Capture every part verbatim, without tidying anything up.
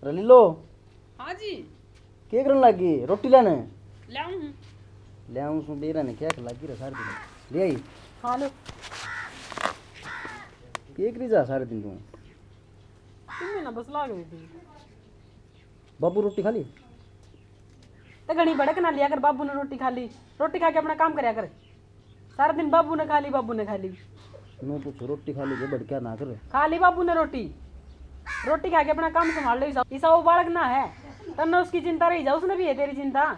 अरे लीलो। हाँ जी। के करन लागी? रोटी लेने? ले आऊं हूँ। ले आऊं सूं, बेरा ने क्या कर लागी रे सारे दिन। ले आई। खा लो। के करी जा सारे दिन तू? तुमने ना बस लाग रही थी। बाबू रोटी खा ली? तो घणी भड़क ना लिया कर, बाबू ने रोटी खा ली। रोटी खा के अपना काम करया कर। सारा दिन बाबू ने खा ली, बाबू ने खा ली। नो तो रोटी खा ली, भड़क्या ना कर। खा ली बाबू ने रोटी। रोटी खा के अपना काम संभाल लो। इसा, इसा वो बालक ना है, तन्ने उसकी चिंता रही जा, उसने भी है तेरी चिंता।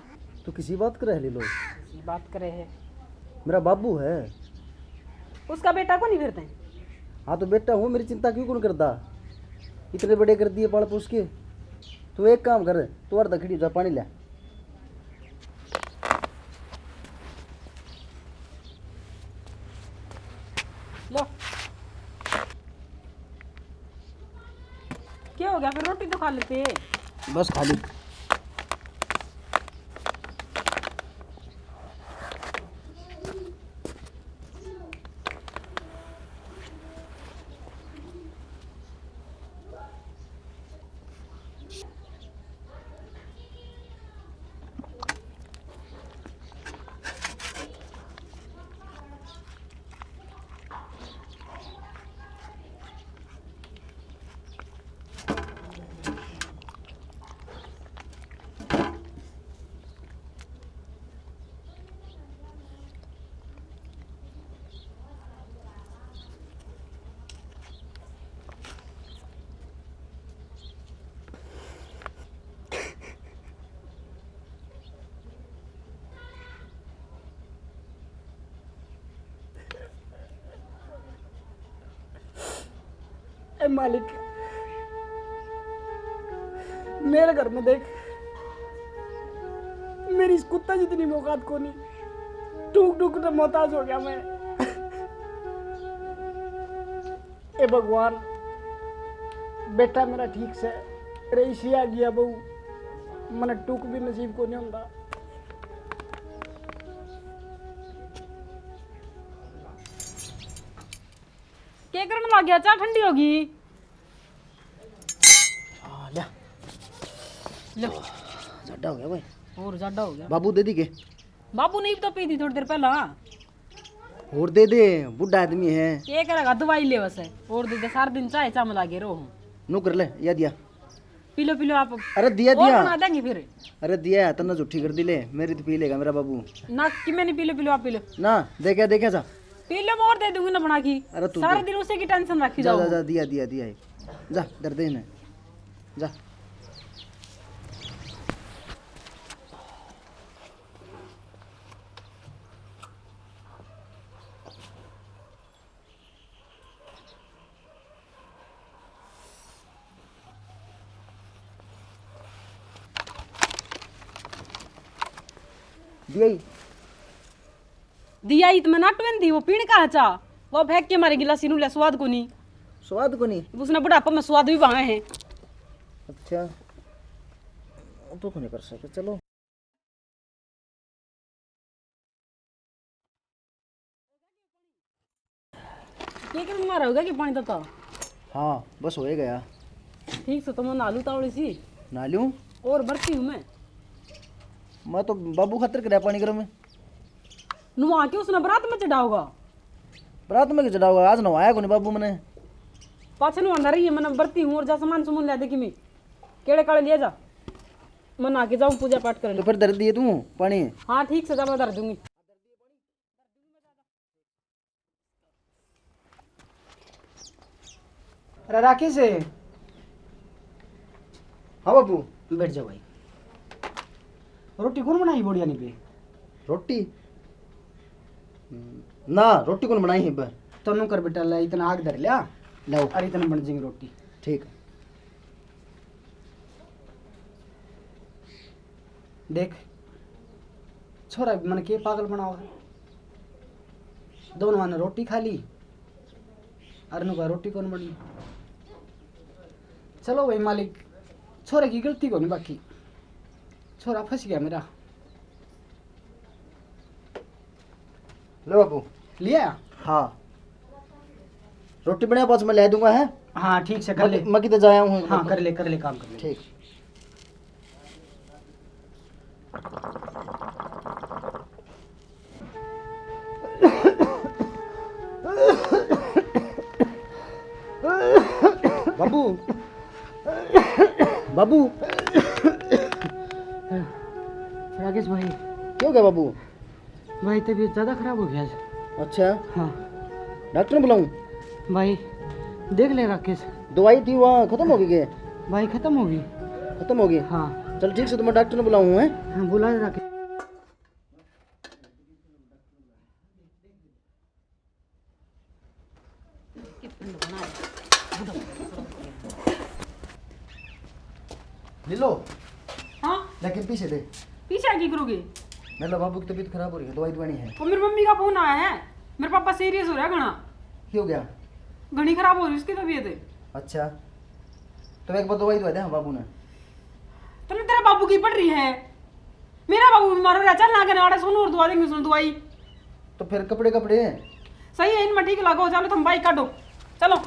तू किसी बात करे है लीलो? किसी बात करे है? मेरा बाबू है। उसका बेटा को नहीं फिरते? हाँ तो बेटा हूँ, मेरी चिंता क्यों कौन करता? इतने बड़े कर दिए पाल पोस के। तू एक काम कर, तू अर्धा खड़ी जा, पानी ले। लो। क्या हो गया, फिर रोटी तो खा लेते। बस खा ली। ए मालिक, मेरे घर में देख, मेरी इस कुत्ता जितनी औकात कोनी, टूक टूक तो मोहताज हो गया मैं। ए भगवान, बेटा मेरा ठीक से, रे इसी आ गया बहू, मने टूक भी नसीब कोनी होंदा। के करन लग गया? चाय ठंडी होगी। हाँ, ले। लो। जाडा हो गया भाई। और जाडा हो गया। बाबू दे दी के? बाबू ने तो पी दी थोड़ी देर पहला। और दे दे, बूढ़ा आदमी है। के करेगा, दवाई ले बस। और दे दे, सारा दिन चाय चा में लागे रहो। नु कर ले, या दिया। पी लो, पी लो आप। अरे दिया, और दिया। बना देंगे फिर। अरे दिया है, तन्ने झूठी कर दी ले, मेरी तो पी लेगा मेरा बाबू। ना कि मैं नहीं पी लो, पी लो, आप पी लो। ना, देखे, देखे जा। पी लो, मैं और दे दूंगी ना बना की। अरे तू सारा दे। दिन उसी की टेंशन रखी जा, जाओ। जा, जा, दिया, दिया, दिया है। जा, दर्द ही नहीं। जा। दिया ही। दिया ही तो मैं नाटवेन थी, वो पीण का हचा, वो फेंक के मारे गिलासी नू ले, स्वाद कोनी। स्वाद कोनी? उसने बुढ़ापा में स्वाद भी पावे हैं। अच्छा, वो तो कोनी कर सके, चलो। के कर मारा होगा कि पानी तता? हाँ, बस हो ही गया। ठीक से तो मैं नहा लूँ तावड़ी सी। नहा लूँ? और बरती हूँ मैं। मैं तो बाबू खातर करया पानी गरम। नुआ के उसने बरात में चढ़ाओगा? बरात में के चढ़ाओगा? आज नवाया कोनी बाबू मने। पाछे नुआंदा रही है, मने बरती हूँ और जा सामान सुमन ले दे कि मैं केड़े काले ले जा। मैं नहा के जाऊँ पूजा पाठ करने। तो फिर धर दिए तू पानी? हाँ, ठीक से जा, मैं धर दूंगी। अरे राकेश। हाँ बाबू। बैठ जाओ भाई। रोटी कौन बनाई बोड़िया नहीं पे? रोटी? ना, रोटी कौन बनाई है बे? तन्नू कर बेटा, ले इतना आग धर लिया। लाओ। अरे इतना बन जाएंगे रोटी। ठीक। देख, छोरा मन के पागल बनाओ। दोनों ने रोटी खा ली, अरे नु का रोटी कौन बनी? चलो भाई मालिक, छोरे की गलती कोनी, बाकी छोरा फंस गया मेरा। ले बाबू। लिया? हाँ। रोटी बना, पास मैं ले दूंगा, है? हाँ, ठीक से कर ले। मैं किधर जाया हूँ? हाँ, कर ले, कर ले, काम कर ले। ठीक। बाबू, बाबू। राकेश भाई। क्या हो गया बाबू? भाई, तबीयत ज़्यादा ख़राब हो गया आज। अच्छा। हाँ। डॉक्टर ने बुलाऊं? भाई, देख ले राकेश। दवाई थी वहाँ खत्म हो गई के? भाई, खत्म हो गई। खत्म हो गई? हाँ। चल ठीक से, तो मैं डॉक्टर ने बुलाऊं, हैं? हाँ, बुला ले राकेश। ले लो। हाँ? लेकिन पीछे दे। पीछे की करोगे? ले लो, बाबू की तबीयत खराब हो रही है, दवाई दवानी है। वो मेरी मम्मी का फोन आया है, मेरे पापा सीरियस हो रहा है घना। क्या हो गया? घनी खराब हो रही उसकी तबीयत। अच्छा, तो एक बार दवाई दवा दे। हाँ, बाबू ने। तुमने, तेरा बाबू की पड़ रही है? मेरा बाबू बीमार हो रहा, चल ना, आगे नाड़े सोनू और दवा देंगे उसने दवाई। तो फिर कपड़े, कपड़े? सही है, इनमें ठीक लागो। चलो, तुम बाइक काटो, चलो।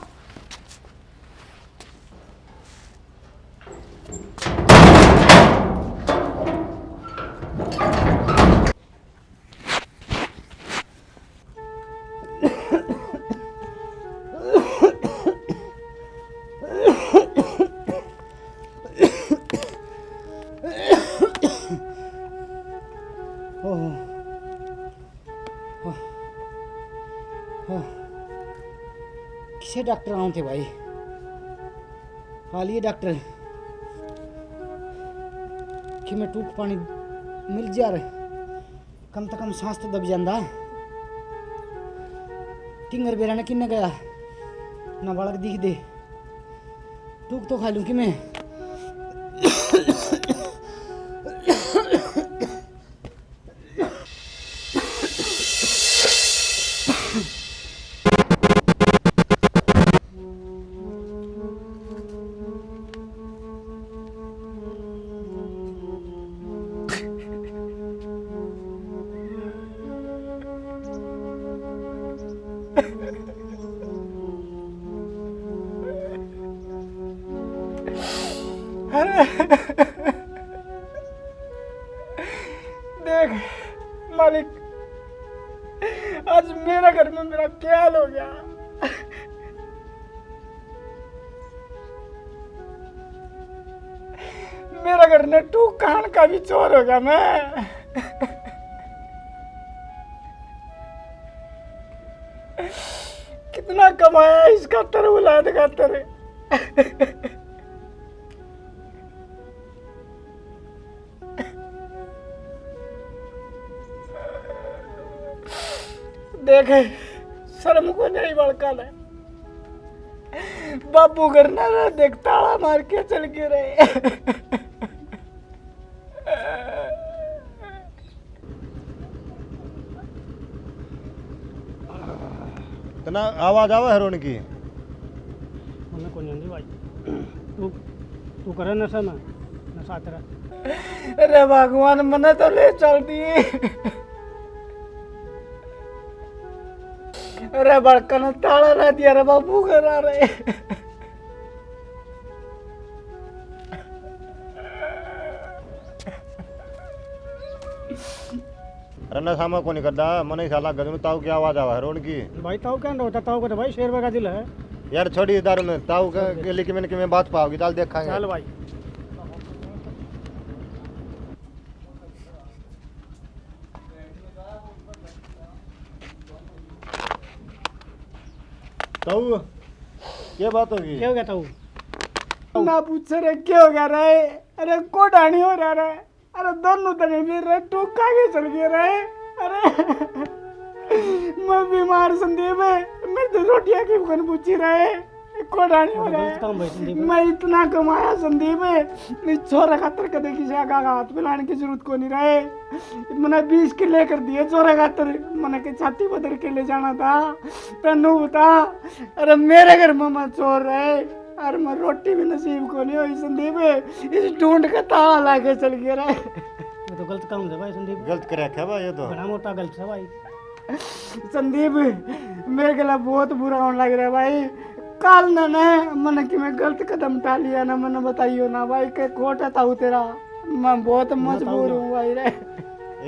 किसे डॉक्टर आऊं थे भाई? हालिए डॉक्टर, कि मैं टूक पानी मिल जा रे, कम से कम सांस तो दब जांदा। टिंगर बेरा ने किन्ने गया, ना बालक दिख दे। टूक तो खा लूं कि मैं। अरे देख मालिक, आज मेरा घर में मेरा क्या हाल हो गया। मेरा घर ने टूक खान का भी चोर हो गया मैं। कितना कमाया इस खातर, औलाद खातर। देख, शर्म को नहीं बड़का ले। बाबू घर ना रह, देख, ताला मार के चल के रहे। इतना आवाज आवे है रोने की? मन्ने कोनी आंदी भाई। तू, तू करे नशा ना, नशा तेरा। अरे भगवान, मन्ने तो ले चल दी। अरे बड़का ने ताला ला दिया रे बाबू, घर आ रहे। अरे नशा में कोनी करदा, मने ऐसा लग गया ताऊ की आवाज आवा है रोन की। भाई ताऊ क्या होता, ताऊ का तो भाई शेर का दिल है। यार छोड़ी दारू ने, ताऊ का के लिए कि मैंने कि मैं बात पाओगी, चल देखांगे। चल भाई। ताऊ, क्या बात होगी? क्या हो गया ताऊ? ना पूछे रे, क्या हो गया रे? अरे कोडानी हो रहा रे। अरे दोनों तने भी रे टूका के चल गए रे। अरे मैं बीमार संदीप, मेरे तो रोटियां की कौन पूछी रे। कोडानी हो रहा है। मैं इतना कमाया संदीप, मैं छोरा खातर कदे किसी आगा का हाथ फैलाने की जरूरत को नहीं रहे। मैंने बीस किले कर दिए छोरा खातर, मैंने के छाती बदर के ले जाना था। तन्नू बता, अरे मेरे घर में मैं चोर रहे, अरे मैं रोटी भी नसीब को नहीं हुई संदीप, इस ढूंढ के ताला लाके चल गया रहे। ये तो गलत काम है भाई संदीप। गलत कर रखा भाई ये तो। बड़ा मोटा गलत है भाई। संदीप, मेरे गला बहुत बुरा होने लग रहा है भाई। काल ना ना, मैंने कि मैं गलत कदम उठा लिया ना, मैंने बताइयो ना भाई, के खोट है ताऊ तेरा। मैं बहुत मजबूर हूँ भाई रे।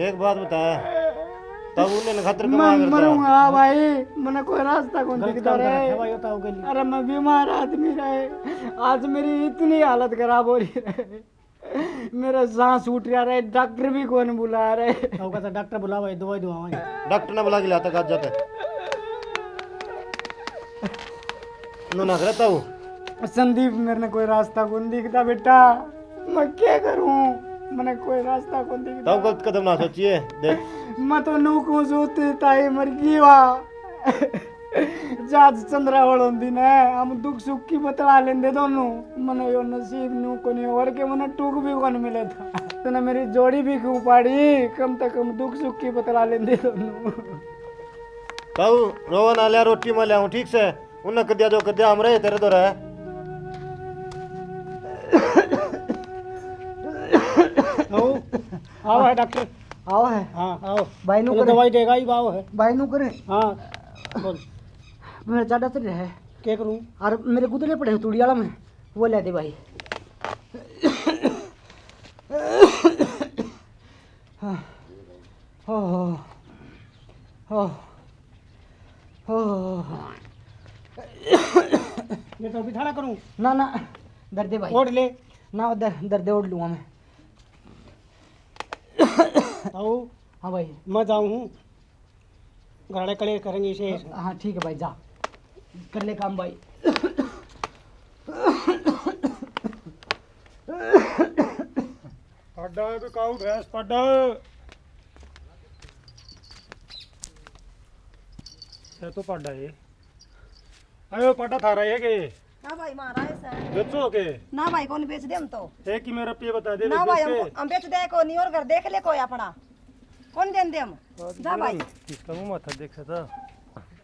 एक बात बता, ताऊ ने नखत्र मैं कमा करता। मरूंगा भाई, मैंने कोई रास्ता कौन गलत दिखता काम कर रहा है रे। भाई, ताऊ के लिए। अरे मैं बीमार आदमी रहे, आज मेरी इतनी हालत खराब हो रही है। मेरा सांस उठ रहा रे, डॉक्टर भी कौन बुला रहे। ताऊ कहता डॉक्टर बुला भाई, दवाई दवा भाई। डॉक्टर ने बुला के लाता, काट जाता। नो ना करता हूँ। संदीप, मेरे ने कोई रास्ता कौन दिखता बेटा, मैं क्या करूँ? मैंने कोई रास्ता कौन दिखता। ताऊ गलत कदम ना सोचिए, देख। मैं तो नू को सोते ताई मर गई वा। जात चंद्रावल होंदी ने, हम दुख सुख की बतला लेंदे दोनों। मने यो नसीब नू कोनी और के मने टूक भी कोनी मिले था। तने मेरी जोड़ी भी क्यों पाड़ी, कम से कम दुख सुख की बतला लेंदे दोनों। ताऊ, रोवा ना लिया, रोटी मैं ले आऊं, ठीक से? उन्हें कर दिया जो कर दिया, हम रहे तेरे तो रहे। आओ, आओ है डॉक्टर। आओ है। हाँ, आओ। भाई नू चलो, करे। दवाई देगा ही, आओ है। भाई नू करे। हाँ, बोल। मेरा चाडा चल रहा है। क्या करूँ? और मेरे गुदले पड़े हैं तूड़ी वाला में, वो ले दे भाई। हाँ। हो, हो, हो, हो। ये तो अभी खड़ा करूँ? ना, ना, दर्दे भाई। ओढ़ ले। ना, दर-, दर्दे ओढ़ लूँगा मैं। आओ। हाँ भाई। मैं जाऊँ हूँ। घराड़े कले करेंगे इसे। हाँ, ठीक है भाई, जा। कर ले काम भाई। पाडा बिकाऊ भैंस पाडा। ये तो पाडा है। अरे पाडा थारा है के? हाँ भाई, मारा है सर। बेचो के? ना भाई, कौन बेच दे हम तो। एक ही मेरा पे बता दे, ना बेच भाई, दे। हम, हम बेच दे को नहीं और घर देख ले कोई अपना। कौन देन दे हम? आज जा भाई। इसका मुंह माथा देखा था।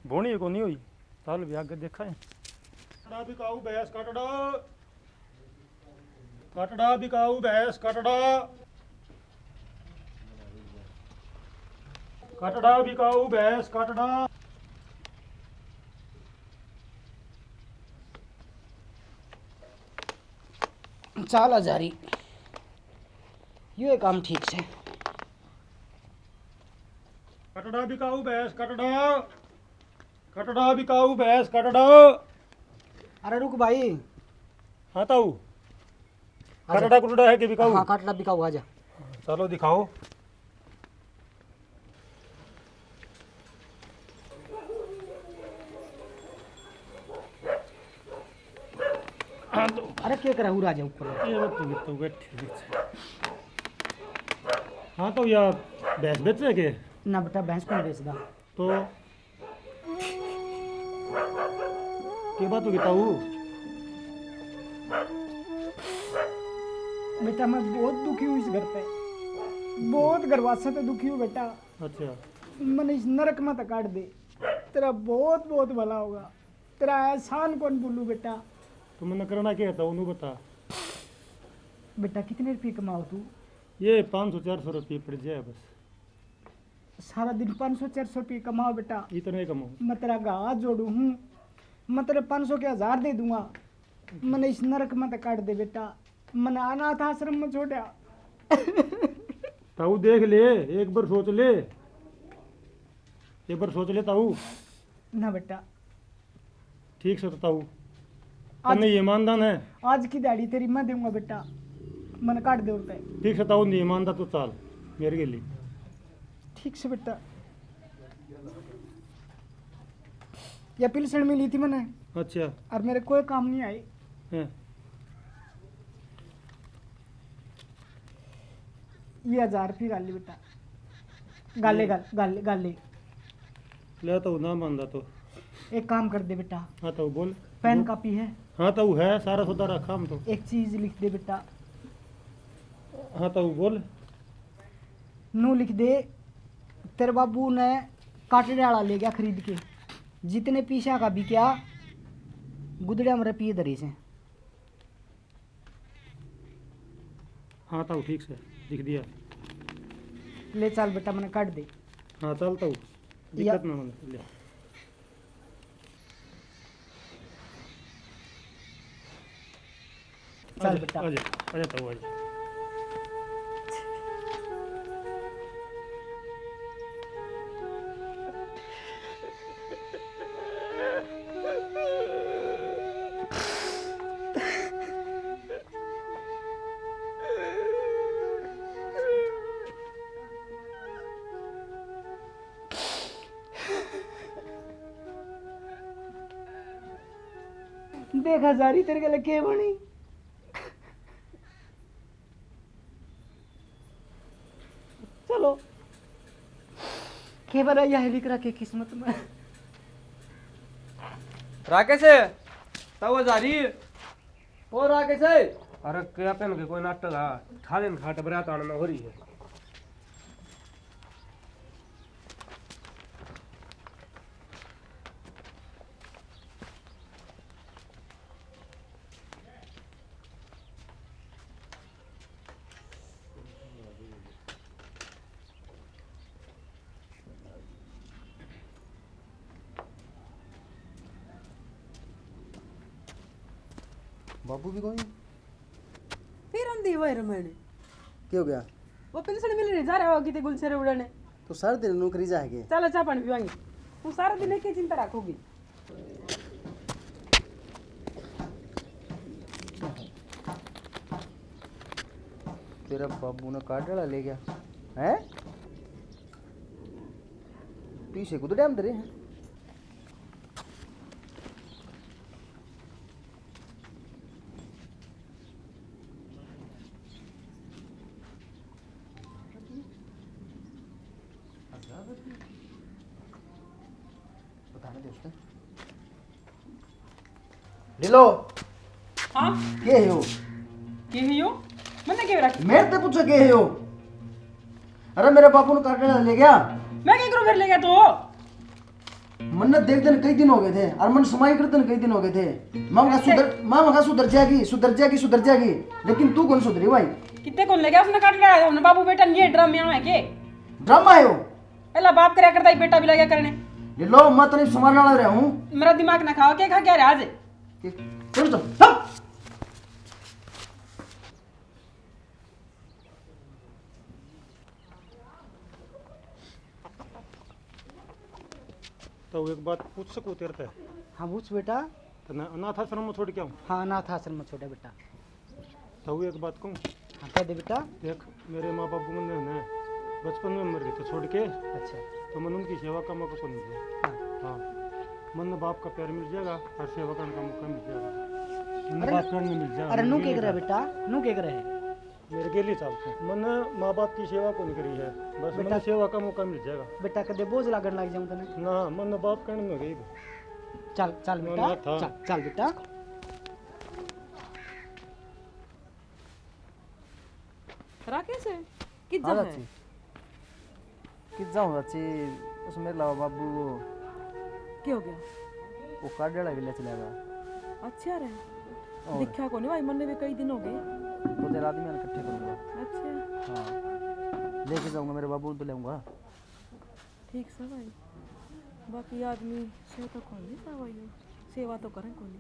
बोनी को नहीं हुई। ताल भी आगे देखा है। पाडा बिकाऊ भैंस कटड़ा। कटड़ा बिकाऊ भैंस कटड़ा। कटड़ा बिकाऊ भैंस कटड़ा। चाल हजारी, यो काम ठीक से। कटड़ा बिकाऊ भैंस कटड़ा। कटड़ा बिकाऊ भैंस कटड़ा। अरे रुक भाई। हाँ ताऊ। आजा। कटड़ा कुटड़ा है के बिकाऊ? हाँ, कटड़ा बिकाऊ, आजा। चलो दिखाओ। हाँ तो अरे के करे उरा जा ऊपर। ये तो, ये तो बैठे, बैठे। हाँ तो यार भैंस बेचे के? ना बेटा, भैंस कौन बेचदा? तो के बात होगी ताऊ? बेटा, मैं बहुत दुखी हूँ इस घर पे, बहुत घर वासा तो दुखी हूँ बेटा। अच्छा। मने इस नरक में तो काट दे, तेरा बहुत बहुत भला होगा, तेरा एहसान कौन भूलू बेटा। तो मने करना क्या था, उन्हों बता। बेटा, कितने रुपये कमाओ तू? ये पाँच सौ चार सौ रुपये पड़ जाए बस। सारा दिन पाँच सौ चार सौ रुपये कमाओ बेटा। इतने कमाओ। मैं तेरा हाथ जोड़ू हूँ, मैं तेरे पाँच सौ के हजार दे दूंगा। मने इस नरक में तो काट दे बेटा, मने अनाथ आश्रम में छोड़ा। ताऊ देख ले, एक बार सोच ले, एक बार सोच ले ताऊ। ना बेटा। ठीक से तो ताऊ। आज तन्ने ये मानदान है? आज की दिहाड़ी तेरी मैं दूंगा बेटा, मन काट दे उठे। ठीक से ताऊ, नहीं मानदा तो चाल मेरे के लिए। ठीक से बेटा। या पिलसण मिली थी मैंने। अच्छा। और मेरे कोई काम नहीं आई। हैं। ये हजार रुपये गाली बेटा। गाले, गाल, गाले, गाले। ले तो ना मानदा तो। एक काम कर दे बेटा। हाँ तो बोल। पेन बोल। कॉपी है? हाँ तो है, सारा सौदा रखा हम तो। एक चीज लिख दे बेटा। हाँ तो बोल। नू लिख दे, तेरे बाबू ने काटड़े वाला ले गया खरीद के, जितने पीसा का बिकया, गुदड़िया में रुपये धरे से। हाँ ताऊ, ठीक से लिख दिया। ले चल बेटा, मैंने काट दे। हाँ चल ताऊ, या दिक्कत ना हो, ले। चल बेटा। आजा, आजा ताऊ, आजा। देखा जा रही तेरे गले के बनी। चलो, के बना यह लिख रखे किस्मत में। राकेश, ताऊ जा रही। ओ राकेश। अरे क्या पहन के कोई नाटक है? ठाले न खाट बरात आने में हो रही है। बाबू भी कोई? फिर हम दी वही रमण। क्या हो गया? वो पेंशन मिल रही, जा रहा होगी ते गुलछरे उड़ाने। तो सारे दिन नौकरी जाएगी। चलो, चाय पानी पीवांगे। तू सारा दिन एक ही चिंता रखोगी। तेरा बाबू ने कार्ड वाला ले गया, हैं? पीछे कुछ डैम तेरे हैं। पता नहीं दोस्त। लीलो। हाँ? के है यो? के है यो? मैंने के रखा? मेरे ते पूछो के है यो? अरे मेरे बापू ने कार्ड ले गया। मैं क्या करूँ फिर ले गया तो? मन्ने देख देन कई दिन हो गए थे और मन समाई कर देन कई दिन हो गए थे। मामा का सुधर, मामा का सुधर जाएगी, सुधर जाएगी, सुधर जाएगी, लेकिन तू कौन सुधरी भाई? कितने कौन ले गया उसने कार्ड ले? हमने बाबू बेटा नहीं है, ड्रामे में है के? ड्रामा है वो। पहला बाप करया करता ही बेटा भी लगा करने। ले लो, मैं तो नहीं संभालने वाला रहा हूँ। मेरा दिमाग ना खाओ, क्या खा क्या रहा आज? चल, चल, चल। तो एक बात पूछ सकूं तेरे ते? हाँ, पूछ बेटा। तो ना, अनाथ आश्रम में छोड़ के आऊँ? हाँ, अनाथ आश्रम में छोड़ा बेटा। तो एक बात कहूँ? हाँ, कह दे बेटा। देख, मेरे माँ बाबू ने ना बचपन में मर गए थे छोड़ के। अच्छा। तो मन उनकी सेवा का मौका को नहीं दिया। हाँ। हाँ। मन बाप का प्यार मिल जाएगा और सेवा करने का मौका मिल जाएगा। मन अरे, बाप करने मिल जाएगा, अरे, नू के करे बेटा, नू के करे? मेरे गेली साहब से। मन माँ बाप की सेवा को नहीं करी है, बस बेटा, मन सेवा का मौका मिल जाएगा। बेटा, कदे बोझ लागण लग जाऊं तने? ना, मन बाप कहने में गई। चल, चल ना, बेटा, ना था। चल, चल बेटा। राकेश, कित हाँ जाऊँ चाची। कित जाऊँ चाची, उस मेरे लावा बाबू वो। क्या हो गया? वो कार्ड वाला भी ले चला गया। अच्छा रे। और? दिखा कोनी भाई, मन्ने भी कई दिन हो गए। तो तेरा आदमी इकट्ठे करूँगा। अच्छा। हाँ। लेके जाऊँगा, मेरे बाबू तो लेऊँगा। ठीक सा भाई, बाकी आदमी से तो कोनी सा भाई, सेवा तो करें कोनी।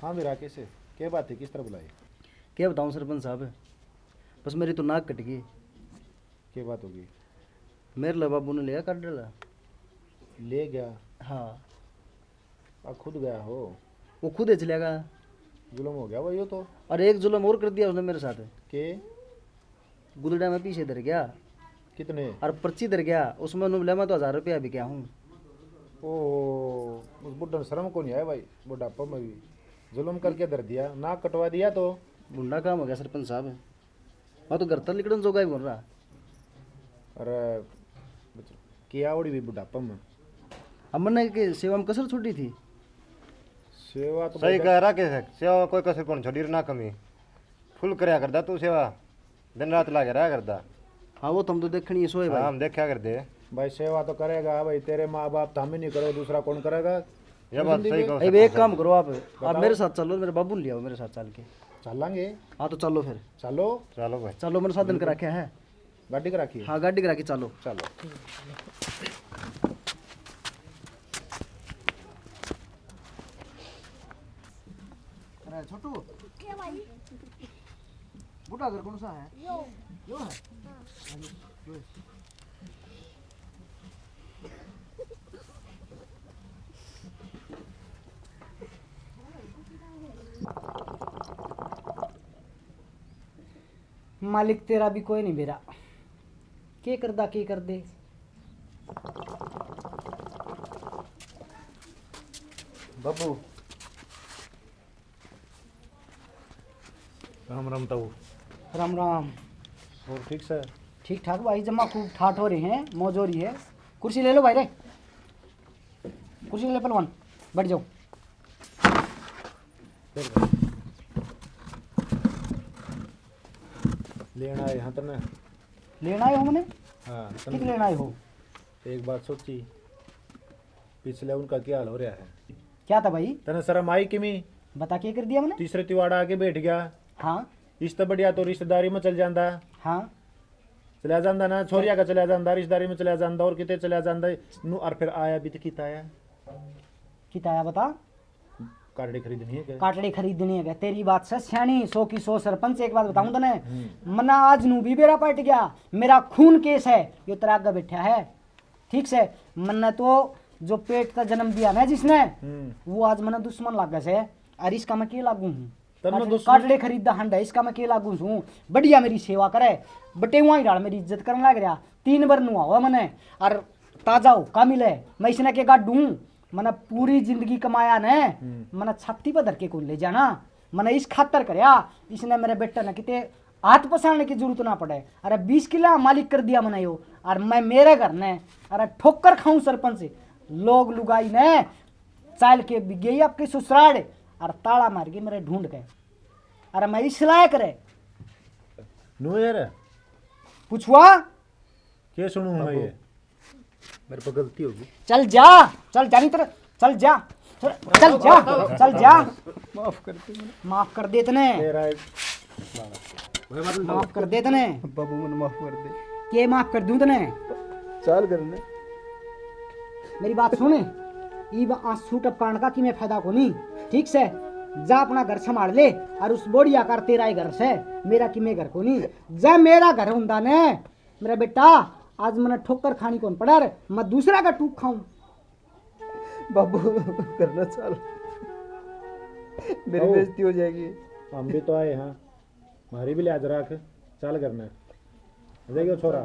हाँ भी राकेश, क्या बात है, किस तरह बुलाए? क्या बताऊँ सरपंच साहब, बस मेरी तो नाक कट गई। क्या बात होगी? मेरे ला बाबू ने लिया कार्ड वाला। ले गया? हाँ। आ खुद गया हो? वो खुद ही चला गया। जुल्म हो गया भाई, यो तो। और एक जुल्म और कर दिया उसने मेरे साथ। के? गुदड़ा में पीछे धर गया। कितने? और पर्ची धर गया, उसमें उन्होंने बोला, "मैं तो हजार रुपया भी क्या हूँ।" ओहो, उस बुढ़ा ने शर्म को नहीं आया भाई, बुढ़ापा में भी जुल्म करके धर दिया, नाक कटवा दिया तो। भुंडा काम हो गया सरपंच साहब। मैं तो घर तक निकलने जोगा ही बोल रहा। अरे, बच-, किया ओड़ी भी बुढ़ापा में। अब मैंने के सेवा में कसर छोड़ी थी। सेवा तो सही भाई कह रहा के सेवा में कोई कसर कौन छोड़ी ना कमी। फुल करया करदा तू सेवा, दिन रात लागे रहा करदा। हाँ, वो तुम तो देखनी है सोए भाई। हाँ, हम देखा कर दे। भाई, सेवा तो करेगा भाई, तेरे माँ बाप तो हम ही नहीं करो, दूसरा कौन करेगा? ये बात सही कहो। अब एक काम करो आप, आप मेरे साथ चलो, मेरे बाबू ने ले आओ मेरे साथ चल के। चलेंगे। हाँ, तो चलो फिर। चलो। चलो भाई। चलो, मैंने साधन कर रखा है। गाड़ी कर रखी है? हाँ, गाड़ी कर रखी, चलो। चलो। छोटू, क्या भाई? बूढ़ा घर कौन सा है? यो। यो है? हाँ। यो, यो है। मालिक तेरा भी कोई नहीं बेरा, के करदा के कर दे। बाबू, राम राम ताऊ। राम राम। और ठीक सै? ठीक ठाक भाई, जमा खूब ठाठ हो रहे हैं, मौज हो रही है। कुर्सी ले लो भाई रे, कुर्सी ले पहलवान, बैठ जाओ। लेना आए हाँ तन्ने। लेना आए हो मने? हाँ, कित लेना आए हो? एक बात सोची, पिछले उनका क्या हाल हो रहा है? क्या था भाई? तने शर्म आई किमी? बता, क्या कर दिया मैंने? तीसरे तिवाड़ा आके बैठ गया। हाँ। इस तो बढ़िया तो रिश्तेदारी में चल जांदा। हाँ। चला जांदा ना, छोरिया का चला जांदा, रिश्तेदारी में चला जांदा और किते चला जांदा। नु और फिर आया भी तो कित आया? कित आया बता? काटड़ी खरीदनी है क्या? काटड़ी खरीदनी है क्या? तेरी बात से स्याणी, सौ की सौ सरपंच। एक बात बताऊं तने, हम्म। मना आज नू भी बेरा पाट गया, मेरा खून केस है, यो तेरा आगे बैठा है। ठीक से, मन्ने तो जो पेट का जन्म दिया ना जिसने, हम्म। वो आज मन्ने दुश्मन लागे से। और इसका मैं के लागू हूँ? तब मैं काट-, दुश्मन काटड़े खरीददा हंडा, इसका मैं के लागू हूँ? बढ़िया मेरी सेवा करे, बटेवा ही डाल मेरी इज्जत करने लग रहा। तीन बार नुआवा मने, और ताजा होका मिले, मैं इसने के गाडू? मने पूरी जिंदगी कमाया ने, हम्म। मने छाती पर धर के कौन ले जाना। मने इस खातर करया, इसने मेरे बेटे ने किते हाथ पसारने की जरूरत ना पड़े। अरे बीस किला मालिक कर दिया मने यो, और मैं मेरे घर ने, अरे ठोकर खाऊं सरपंच, लोग लुगाई ने चाल के भी गई आपके ससुराल, और ताला मार के मेरे ढूंढ के। अरे मैं इस लायक रे। नो यार। पूछवा? के सुनू मैं ये? मेरे पे गलती होगी। चल जा, चल जा, नहीं तेरे, चल जा, चल, चल जा, चल जा। माफ कर दे मैंने। माफ कर दे तने। तेरा एक माफ कर दे तने। बाबू, मैंने माफ कर दे। के माफ कर दूं तने? चाल घर ने। मेरी बात सुन, इब आंसू टपकाण का किमे फायदा कोनी, ठीक से? जा अपना घर संभाल ले, और उस बोढ़िया का तेरा ही घर से, मेरा किमे घर कोनी। जा मेरा घर हुंदा ने, मेरा बेटा, आज मने ठोकर खानी कौन पड़ा रे, मैं दूसरा का टूक खाऊं। बाबू, घर ना चाल, मेरी आओ। बेइज्जती हो जाएगी। हम भी तो आए हाँ, हमारी भी लिहाज रख, चाल घर ने। देखियो छोरा।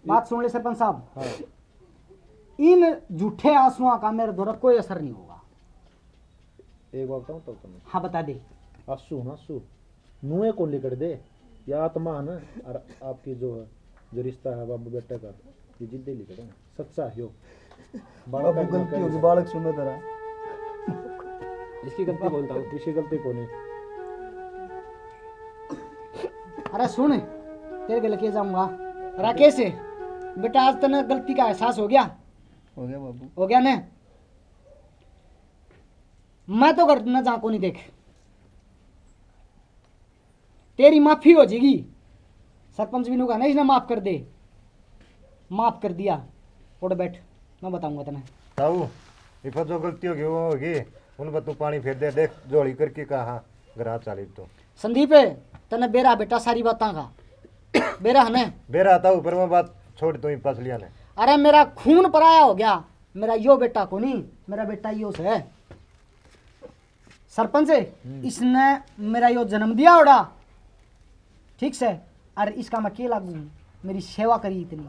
बात सुन ले सरपंच साहब। हाँ। इन झूठे आंसुओं का मेरे द्वारा कोई असर नहीं होगा। एक बात बताऊं तो तुम्हें? हाँ, बता दे। आंसू ना आंसू, नुए को लिकड़ दे। या आत्मा है ना, और आपकी जो है, जो रिश्ता है बाबू बेटे का, ये जिद्दे लिकड़े हैं। सच्चा हो। बाबू, गलती होगी, बालक सुनो जरा। इसकी गलती कौन था? इसकी गलती कौन है? अरे सुन, तेरे गल के जाऊंगा। राकेश, बेटा, आज तने गलती का एहसास हो गया? हो गया बाबू। हो गया ने? मैं तो घर ना जा कोनी, देख। तेरी माफी हो जाएगी। सरपंच भी नु कहा ना, इसने माफ कर दे। माफ कर दिया। उठ बैठ, मैं बताऊंगा तने। ताऊ, इफा जो गलती होगी वो होगी। उन पर तू पानी फेर दे, देख झोली करके कहा घर आ चाली तू। संदीप, तने बेरा बेटा सारी बातां का। बेरा है ने? बेरा ताऊ, पर वो बात छोड़ तू ही फसलिया ने। अरे मेरा खून पराया हो गया, मेरा यो बेटा कोनी, मेरा बेटा यो से। सरपंच, हम्म। इसने मेरा यो जन्म दिया होड़ा, ठीक से, और इसका मैं के लागू हूँ? मेरी सेवा करी इतनी।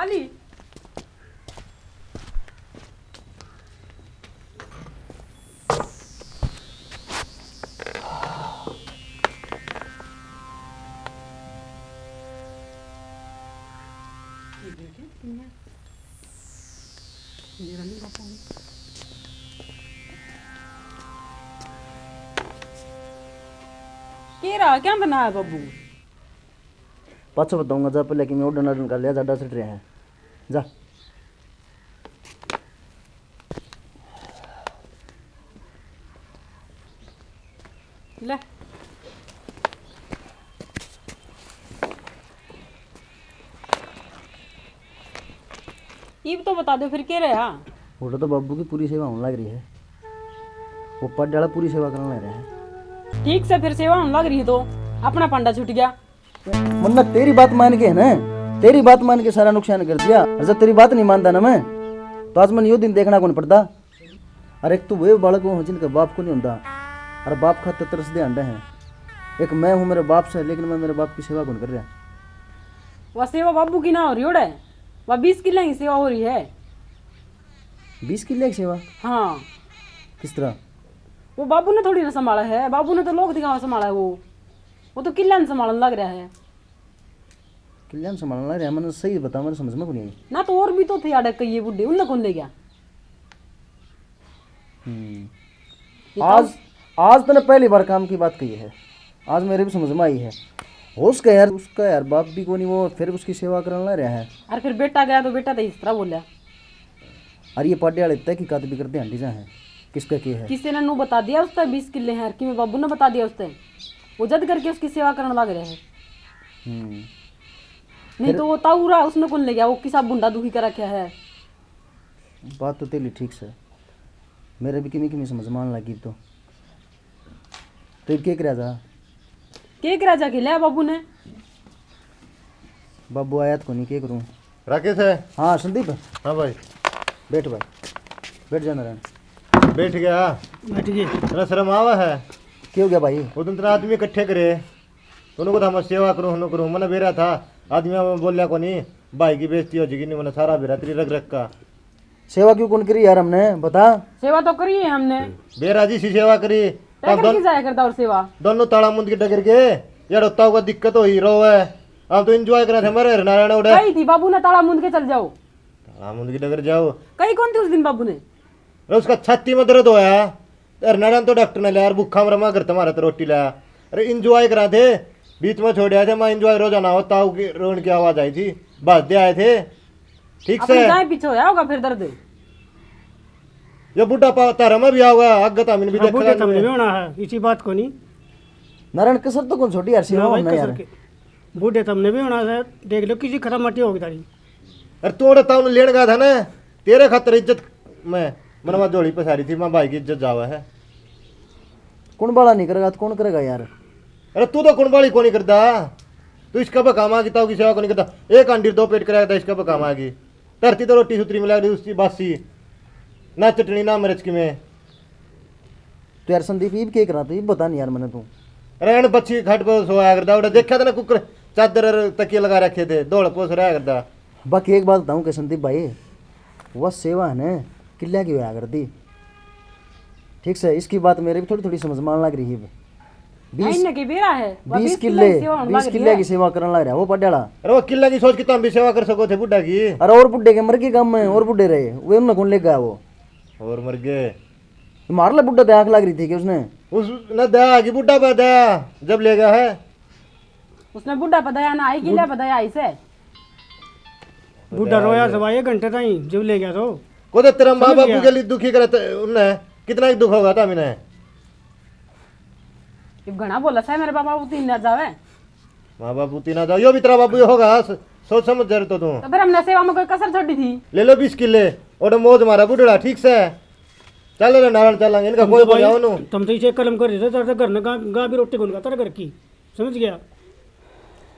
आली। के रहा, क्या बनाया बाबू? पाछो बताऊंगा, जा पहले कि मैं उड़न उड़न कर लिया, ज्यादा सट रहे हैं। जा। ले। इब तो बता दो फिर के रहा? वो तो बाबू की पूरी सेवा होने लग रही है। वो पड्डे वाला पूरी सेवा करने लग रहा है। ठीक से फिर सेवा होने लग रही है तो अपना पंडा छूट गया। मन्ना तेरी बात मान के है ना, तेरी बात मान के सारा नुकसान कर दिया। और जब तेरी बात नहीं मानता ना मैं, तो आज मैंने यो दिन देखना कौन पड़ता। और एक तो वे बालक हो जिनका बाप को नहीं होता, और बाप खातर तरस दे अंडे हैं। एक मैं हूँ मेरे बाप से, लेकिन मैं मेरे बाप की सेवा कौन कर रहा? वह सेवा बाबू की ना हो रही ओड़े, वह बीस किले की सेवा हो रही है। बीस किले की सेवा? हाँ। किस तरह? वो बाबू ने थोड़ी ना संभाला है, बाबू ने तो लोग दिखावा संभाला है। वो वो तो किले ने संभालन लग रहा है। किले ने संभालन लग रहा है? मैंने सही बता, मेरे समझ में को नहीं आई। ना तो और भी तो थे आड़े कई ये बूढ़े, उनने कौन ले गया? हम्म। ये तो आज आज तूने पहली बार काम की बात कही है। आज मेरे भी समझ में आई है। हो उसका यार, उसका यार बाप भी कोनी, वो फिर उसकी सेवा करने लग रहा है। और फिर बेटा गया तो बेटा तो इस तरह बोला। और ये पाडे वाले तहकीकात भी करते हैं, डीजा है किसका के है। किसी ने नू बता दिया उसते बीस किले हैं, और किमें बाबू ने बता दिया उसते। वो जद करके उसकी सेवा करने लग रहे हैं। हम्म। नहीं फिर तो वो ताऊ रहा, उसने कौन ले गया? वो किसा बुंडा दुखी कर रखा है। बात तो तेरी ठीक से, मेरे भी किमी किमी समझ में आने लगी। तो तो इब के करा जा? के करा जा के लिया बाबू ने? बाबू आया तो कोनी, के करूं? राकेश है? हाँ संदीप। हाँ भाई। बैठ भाई, बैठ जाना रहन। बैठ गया। बैठ गए। तेरा शर्म आवा है? के हो गया भाई? वो दिन तेरा आदमी इकट्ठे करे, तो उनको था मैं सेवा करूं, हनु करूं, मैंने बेरा था, आदमी में बोलिया कोनी, भाई की बेइज्जती हो जाएगी, नहीं मैंने सारा बेरा तेरी रग रग का। सेवा क्यों कौन करी यार हमने, बता। सेवा तो करी है हमने। बेरा जी सी सेवा करी। तब डगर दोन-, की जाया करता और सेवा? दोनों ताला मुंद के डगर के, यार होता होगा दिक्कत हो ही रो है। हम तो एंजॉय करा थे, मरे हरनारायण उड़े। कही थी बाबू ने ताला मुंद के चल जाओ। ताला मुंद के डगर जाओ। कही कौन थी उस दिन बाबू ने? अरे उसका छाती में दर्द होया, अरे नारायण तो डॉक्टर ने लिया, अरे भूखा मरमा घर तुम्हारा तो रोटी लाया। अरे एंजॉय करा थे, बीच में छोड़ आए थे, मैं एंजॉय रोजाना होता हूँ कि रोन की आवाज आई थी, बस दे आए थे। ठीक अपनी से। गाय पीछे होया होगा फिर दर्द। ये बूढ़ा पा तारा में भी आओगा, आगे तो हमने भी हाँ, देखा बूढ़े था तो हमने हमने। भी होना है, इसी बात को नहीं। नारायण कसर तो कौन छोटी यार, सेवा ना भाई, होना कसर यार। के। बूढ़े तो हमने भी होना है, देख लो किसी खत्म मटी होगी तारी। अरे तोड़े ताऊ ने लेण गया था ना, तेरे खातर इज्जत में मनवा झोली पसारी थी, मैं भाई की इज्जत जावा है। कुण बाला नहीं करेगा तो कौन करेगा यार? अरे तू तो कुण बाली को नहीं करदा, तू इसका बका मांगी, ताऊ की सेवा को नहीं करदा। एक हांडी दो पेट कराया था इसका बका मांगी, धरती तो रोटी सुतरी मिला दी उसकी बासी, ना चटनी ना मिर्च की में। तो यार संदीप, इब के करा तू, इब बता नहीं यार मैंने तू। रहन बच्ची खट पर सोया करदा, उड़ा देखा था ना कुकर चादर और तकिए लगा रखे थे, दौड़ पोस रहा करदा। बाकी एक बात बताऊं के संदीप भाई, वह सेवा है ना किल्ला की होया करती, ठीक से, इसकी बात मेरे भी थोड़ी थोड़ी समझ में आने लग रही है। बीस इनने के बेरा है, वह बीस बीस किल्ले, किल्ले की सेवा होने बीस लग रही किल्ले है। की सेवा करने लग रहा है वो पड्याला। अरे वो किल्ला की सोच के तुम भी सेवा कर सको थे बुढ़ा की। अरे और बुढ़े के मर गए गाम में, और बुढ़े रहे, वे उन्हें कौन ले गया वो? और मर गए। मार ले बुढ़ा, ते आंख लग रही थी कि उसने? उसने दया आ गई बुढ़ा पे दया, जब ले गया है। उसने बुढ़ा पे दया ना आई, किले पे दया आई से। बुढ़ा रोया सवा एक घंटे ताई, जब ले गया तो। को तो तेरा माँ समझ बापू गया। के लिए दुखी करे ते उनने, कितना ही दुख होगा था मैंने। इब घना बोला सा मेरे बाबा, वो तीन ना जावे। माँ बापू तीन ना जाओ, यो भी तेरा बाबू ही होगा, स-, सोच समझ जा रहे तो तू। तो फिर हमने सेवा में कोई कसर छोड़ी थी? ले लो बीस किले, और मौज मारा बुढ़ड़ा, ठीक से। चल रे नारायण, चलांगे, इनका तुम कोई तो भाई, बजाओ नो। तुम तो इसे कलम कर रहे थे, तेरे घर ने गां, गां भी रोटी कौन खाता घर की, समझ गया?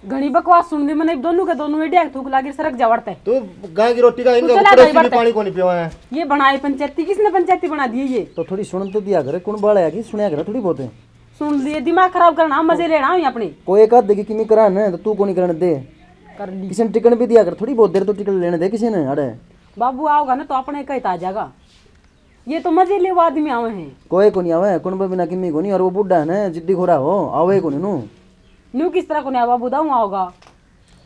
घणी बकवास सुन ली मैंने, दोनों के दोनों एडिया थूक लागी, सरक जा वड़ते। तू गां की रोटी का, तू इनका चला ऊपर जाई से भी वड़ते। पानी को नहीं पियो है। ये बनाए पंचायती, किसने पंचायती बना दी ये? तो थोड़ी सुन तो दिया करे, कौन बाल है कि सुनया करे थोड़ी बहुत। सुन लिए, दिमाग खराब करना, मजे लेना है अपने। कोई एक आधे की किमी करा ना, तो तू को नहीं करने दे। कर ली। किसी ने टिकन भी दिया कर, थोड़ी बहुत देर तो टिकन लेने दे किसी ने, अरे। बाबू आओगा ना तो अपने कहता आ जाएगा। ये तो मजे ले वो आदमी आवे हैं। कोई कोनी आवे, कुण पे बिना किमी कोनी, और वो बूढ़ा है ना, जिद्दी खोरा हो, आवे कोनी नू। नू किस तरह कोनी आवा, बुदाऊ आओगा।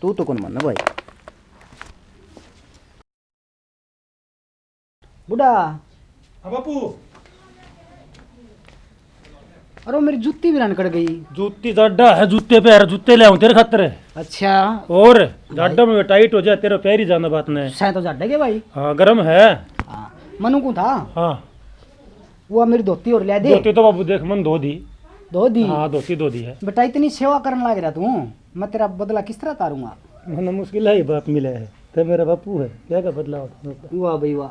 तू तो कोनी मानना भाई। बूढ़ा। हाँ बापू। अरे, वो मेरी जूती भी रन कट गई। जूती जाडा है, जूते पे है, जूते ले आऊं तेरे खातर। अच्छा। और जाडा में टाइट हो जाए, तेरे पैर ही जाना बात ने। सै तो जाडे के भाई। हाँ, गरम है। हाँ, मनु को था। हाँ। वो मेरी धोती और ले दे। धोती तो बाबू देख, मन धो दी। धो दी? हाँ, धोती धो दी है। बेटा, इतनी सेवा करने लग रहा तू, मैं तेरा बदला किस तरह तारूंगा? मने मुश्किल है, बाप मिले है। ते मेरा बापू है, क्या का बदला होता है? वाह भाई वाह,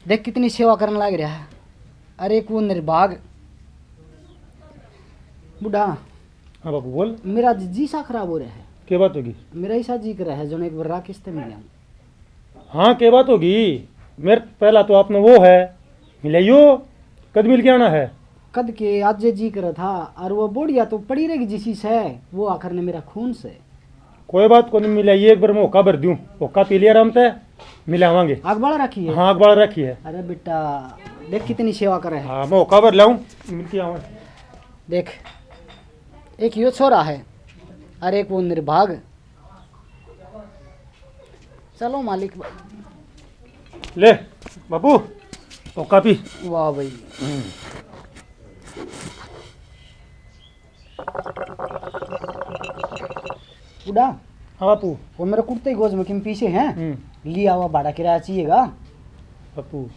देख कितनी सेवा करने लाग रहा है। अरे को निर्भाग बूढ़ा। हाँ बापू बोल। मेरा जी सा खराब हो रहा है। क्या बात होगी? मेरा ऐसा जी कर रहा है जो एक बार राकेश से मिल आऊं। हाँ, क्या बात होगी? मेरे पहला तो आपने वो है, मिलाइयो, कद मिल के आना है? कद के आज जी कर रहा था, और वो बोढ़िया तो पड़ी रहेगी जिसी से, वो आखिर ने मेरा खून से। कोई बात को नहीं, मिलाइए, एक बार मौका भर दूं, मौका पी लिया आराम से, मिलावांगे। आग बाल रखी है? हाँ, आग बाल रखी है। अरे बेटा, देख कितनी सेवा करे है। हाँ, मौका भर लाऊं, मिल के आऊं। देख, एक यो छोरा है, अरे एक वो निर्भाग। चलो मालिक। ले बाबू, तो कापी। वाह भाई। उड़ा। हाँ बापू। वो मेरे कुर्ते की गोज में किम पीछे हैं। हम्म। लिया हुआ भाड़ा किराया चाहिएगा। बापू,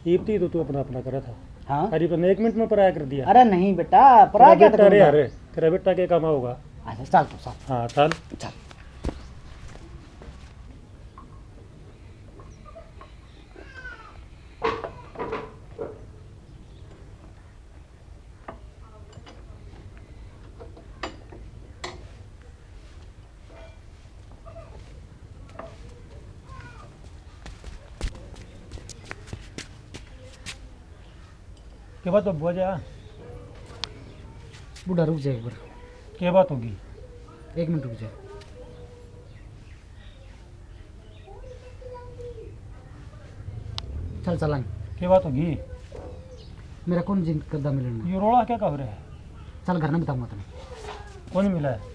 इतनी तो तू अपना अपना करा था। हाँ। अरे, तूने एक मिनट में पराया कर दिया। अरे नहीं बेटा, पराया क्या करूँगा? अरे, तेरा बेटा के काम आओगा। अच्छा, चल तू, चल। हाँ, चल। चल। के बात तो बुआ जा। बूढ़ा रुक जा एक बार। के बात होगी? एक मिनट रुक जा। चल चलांगे। के बात होगी? मेरा कौन जिंद करदा मिलन? ये रोला क्या कह रहे हैं? चल घर में बताऊंगा तने। कौन मिला है?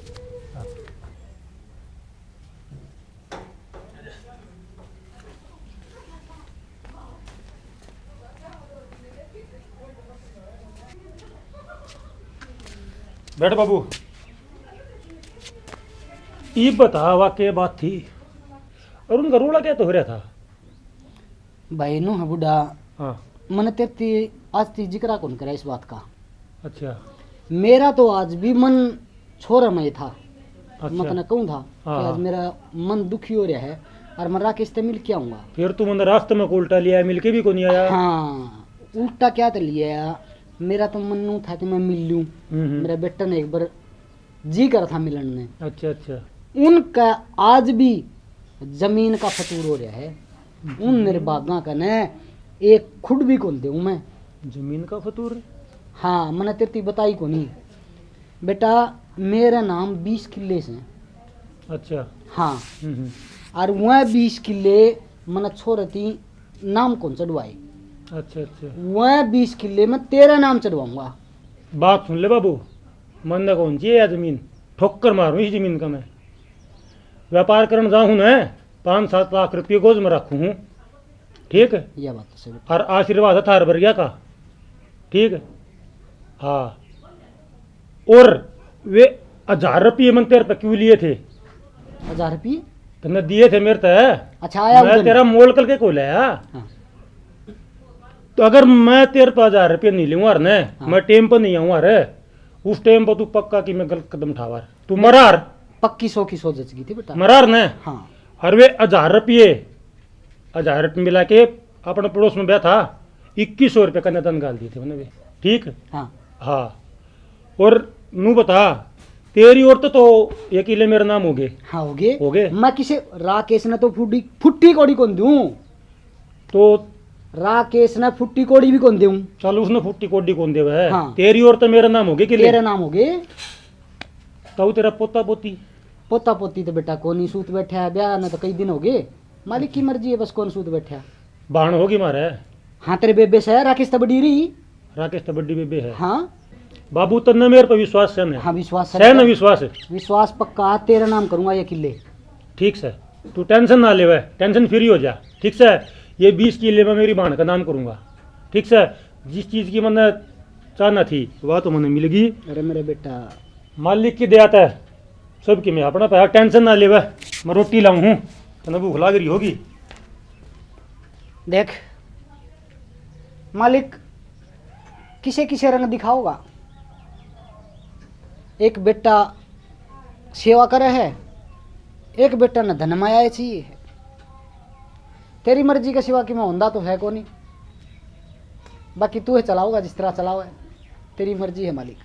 बैठ बाबू। इब बता, वा के बात थी और उनका रोला क्या तो हो रहा था? भाई नू है बूढ़ा। हाँ। मैंने तेरे ती आज ती जिक्रा कौन करा इस बात का। अच्छा। मेरा तो आज भी मन छोरा में ही था। अच्छा। मैं तने कहूँ था कि हाँ, आज हाँ। मेरा मन दुखी हो रहा है और मैं राकेश से मिल के आऊँगा। फिर तू मैंने रास्ते में को उल्टा लिया, मिल के भी को नहीं आया। हाँ, उल्टा क्या तो लिया, मेरा तो मन नू था कि मैं मिल लूँ, हम्म, हम्म। मेरा बेटा ने एक बार जी कर था मिलन ने। अच्छा, अच्छा। उनका आज भी जमीन का फतूर हो रहा है। उन निर्भागा कने एक खुड भी कौन देऊँ मैं। जमीन का फतूर? हाँ, मैंने तेती बताई कोनी। बेटा, मेरे नाम बीस किले से। अच्छा। हाँ। हम्म, हम्म। और वह बीस किले मैंने छोरे ती नाम कौन चढ़वाए। अच्छा, अच्छा। वह बीस किले मैं तेरा नाम चढ़वाऊंगा। बात सुन ले बाबू, मन्ने कौन चाहिए या जमीन, ठोकर मारूं इस जमीन का मैं। व्यापार करण जाऊं ना, पाँच सात लाख रुपये गोज में रखूं हूँ, ठीक? यह बात तो सही। और आशीर्वाद है थार बरिया का, ठीक? हाँ। और वे हजार रुपये मन तेरे पे क्यों लिए थे? हजार रुपये? तन्ने दिए थे मेरे ते। अच्छा, आया मैं उधर। तेरा मोल करके को लाया। हाँ। तो अगर मैं तेरे पे हजार रुपये नहीं लूँ यार ने, हाँ। मैं टाइम पर नहीं आऊँ यार, उस टाइम पर तू पक्का कि मैं गलत कदम उठावा। तू मरार। पक्की सौ की सौ जच गई थी बेटा। मरार ने। हाँ। और वे हजार रुपये, हजार रुपये मिला के अपने पड़ोस में ब्याह था, इक्कीस सौ रुपये कन्यादान गाल दिए थे मैंने वे। ठीक? हाँ। हाँ। और नू बता, तेरी ओर तो, तो ये किले मेरे नाम हो गए। हाँ, हो गए। हो गए। मैं किसे राकेश ने तो फुटी, फुट्टी कौड़ी कौन दूं? तो राकेश ने फुट्टी कौड़ी भी कौन दूं? चल, उसने फुट्टी कौड़ी कौन देवे है? हाँ। तेरी ओर तो मेरे नाम हो गए किले। तेरे नाम हो गए। तो तेरा पोता पोती? पोता पोती तो बेटा कोनी, सूत बैठा है, ब्याह ने तो कई दिन हो गए। मालिक की मर्जी है, बस कौन सूत बैठा। भाण होगी मारे। हाँ, तेरे बेबे से राकेश तो बड़ी रही। राकेश तो बड़ी बेबे है। हाँ। बाबू, तन्ने मेरे पे विश्वास है ना? हाँ, विश्वास है। है ना विश्वास? विश्वास पक्का, तेरा नाम करूंगा ये किले। ठीक से, तू टेंशन ना लेवे, टेंशन फ्री हो जा। ठीक से, ये बीस किले में मेरी भाण का नाम करूंगा। ठीक से, जिस चीज की मैंने चाहना थी, वह तो मैंने मिल गई। अरे मेरे बेटा, मालिक की दया तै सबकी मैं अपना पैसा, टेंशन ना लेवे, मैं रोटी लाऊं हूँ, तन्ने भूख लाग रही होगी। देख मालिक, किसे किसे रंग दिखाओगा। एक बेटा सेवा करे है, एक बेटा ने धन माया चाहिए है। तेरी मर्जी के सिवा कि मैं होंदा तो है कोनी, बाकी तू है चलाओगा जिस तरह चलाओ है, तेरी मर्जी है मालिक।